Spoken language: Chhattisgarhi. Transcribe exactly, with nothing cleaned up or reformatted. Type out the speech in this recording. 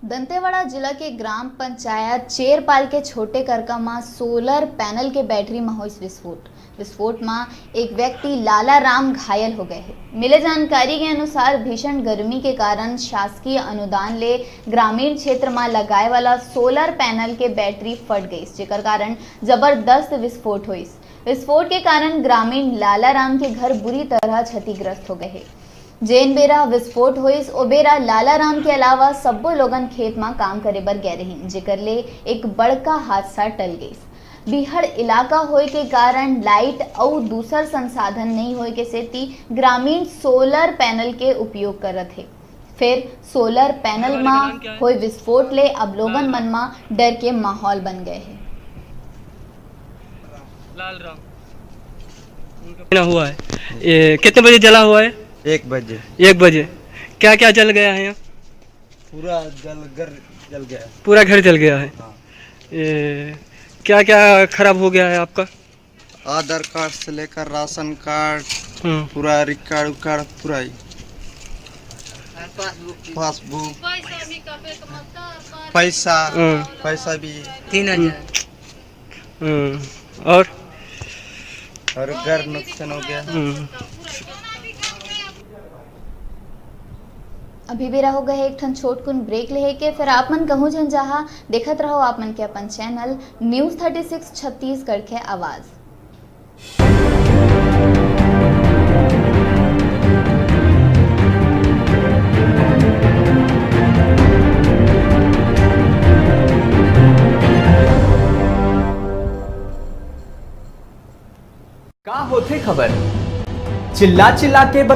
दंतेवाड़ा जिला के ग्राम पंचायत चेरपाल के छोटे करका म सोलर पैनल के बैटरी म होइस विस्फोट। विस्फोट म एक व्यक्ति लाला राम घायल हो गए हे। मिले जानकारी के अनुसार, भीषण गर्मी के कारण शासकीय अनुदान ले ग्रामीण क्षेत्र म लगाए वाला सोलर पैनल के बैटरी फट गईस, जेकर कारण जबरदस्त विस्फोट होइस। विस्फोट के कारण ग्रामीण लाला राम के घर बुरी तरह क्षतिग्रस्त हो गए हे। जेन बेरा विस्फोट होइस, ओ बेरा लाला राम के अलावा सब्बो लोगन खेत म काम करे बर गए रहिन, जेकर ले एक बड़का हादसा टल गइस। बीहड़ इलाका होए के कारण लाइट अउ दूसर संसाधन नइ होए के सेती ग्रामीण सोलर पैनल के उपयोग करत हे। फेर सोलर पैनल म होए विस्फोट ले अब लोगन मन म डर के माहौल बन गए हे। लाल राम। ना हुआ है। ये कितने बजे जला हुआ है? एक बजे। एक बजे। क्या क्या जल गया है यहाँ? पूरा जल घर जल गया। पूरा घर जल गया है। हाँ। ये क्या क्या खराब हो गया है आपका? आधार कार्ड से लेकर राशन कार्ड, हम्म। पूरा रिकॉर्ड उकार्ड पूरा ही। पासबुक, पैसा, हम्म। पैसा भी। तीन हजार। हम्म। और और घर नुकसान हो गया। हम्म। अभी बेरा हो गए हे एक ठन छोटकुन ब्रेक लेहे के। फेर आप मन कहूँ झन जाहा, देखत रहो आप मन के अपन channel news thirty six Chhattisgarh के आवाज़। का होथे खबर? चिल्ला चिल्ला के